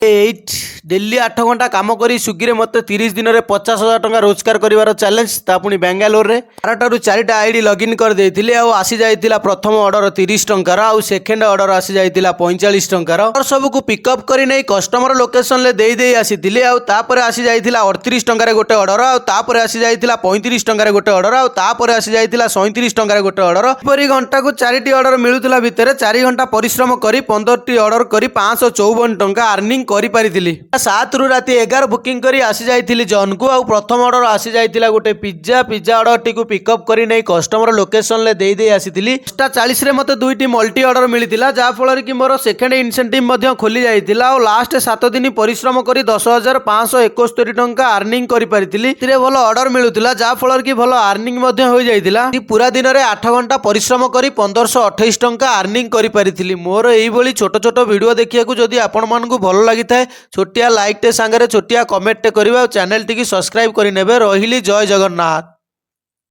8 daily 8 ଘଣ୍ଟା କାମ କରି ସ୍ୱିଗିରେ ମୋତେ 30 ଦିନରେ 50,000 ଟଙ୍କା ରୋଜଗାର କରିବାର ଚ୍ୟାଲେଞ୍ଜ, ତା ପୁଣି ବାଙ୍ଗାଲୋରରେ। 12ଟାରୁ 4ଟା ଆଇଡି ଲଗ୍ଇନ୍ କରିଦେଇଥିଲି ଆଉ ଆସିଯାଇଥିଲା ପ୍ରଥମ ଅର୍ଡ଼ର 30 ଟଙ୍କାର ଆଉ ସେକେଣ୍ଡ ଅର୍ଡ଼ର ଆସିଯାଇଥିଲା 45 ଟଙ୍କାର। ଅର୍ଡ଼ର ସବୁକୁ ପିକଅପ୍ କରି ନେଇ କଷ୍ଟମର ଲୋକେସନରେ ଦେଇ ଦେଇ ଆସିଥିଲି। ଆଉ ତାପରେ ଆସିଯାଇଥିଲା 38 ଟଙ୍କାରେ ଗୋଟେ ଅର୍ଡ଼ର, ଆଉ ତାପରେ ଆସିଯାଇଥିଲା 35 ଟଙ୍କାରେ ଗୋଟେ ଅର୍ଡ଼ର, ଆଉ ତାପରେ ଆସିଯାଇଥିଲା 37 ଟଙ୍କାରେ ଗୋଟେ ଅର୍ଡ଼ର। ଏପରି ଘଣ୍ଟାକୁ ଚାରିଟି ଅର୍ଡ଼ର ମିଳୁଥିଲା ଭିତରେ 4 ଘଣ୍ଟା ପରିଶ୍ରମ କରି 15ଟି ଅର୍ଡ଼ର କରି 554 ଟଙ୍କା ଆର୍ନିଂ କରିପାରିଥିଲି। 7ରୁ ରାତି 11 ବୁକିଂ କରି ଆସିଯାଇଥିଲି ଜନ୍କୁ। ଆଉ ପ୍ରଥମ ଅର୍ଡ଼ର ଆସିଯାଇଥିଲା ଗୋଟେ ପିଜ୍ଜା। ପିଜ୍ଜା ଅର୍ଡ଼ରଟିକୁ ପିକଅପ୍ କରି ନେଇ କଷ୍ଟମର ଲୋକେସନରେ ଦେଇ ଦେଇ ଆସିଥିଲି। 10ଟା 40ରେ ମୋତେ ଦୁଇଟି ମଲ୍ଟି ଅର୍ଡ଼ର ମିଳିଥିଲା, ଯାହାଫଳରେ କି ମୋର ସେକେଣ୍ଡ ଇନସେଣ୍ଟିଭ୍ ମଧ୍ୟ ଖୋଲି ଯାଇଥିଲା। ଆଉ ଲାଷ୍ଟ 7 ଦିନ ପରିଶ୍ରମ କରି 10,571 ଟଙ୍କା ଆର୍ନିଂ କରିପାରିଥିଲି। ଏଥିରେ ଭଲ ଅର୍ଡ଼ର ମିଳୁଥିଲା, ଯାହାଫଳରେ କି ଭଲ ଆର୍ନିଂ ମଧ୍ୟ ହୋଇଯାଇଥିଲା। ପୁରା ଦିନରେ 8 ଘଣ୍ଟା ପରିଶ୍ରମ କରି 1528 ଟଙ୍କା ଆର୍ନିଂ କରିପାରିଥିଲି। ମୋର ଏଇଭଳି ଛୋଟ ଛୋଟ ଭିଡ଼ିଓ ଦେଖିବାକୁ ଯଦି ଆପଣମାନଙ୍କୁ ଭଲ ଲାଗିଥାଏ, ଛୋଟିଆ ଲାଇକ୍ଟେ ସାଙ୍ଗରେ ଛୋଟିଆ କମେଣ୍ଟଟେ କରିବେ ଆଉ ଚ୍ୟାନେଲଟିକି ସବସ୍କ୍ରାଇବ୍ କରିନେବେ। ରହିଲି, ଜୟ ଜଗନ୍ନାଥ।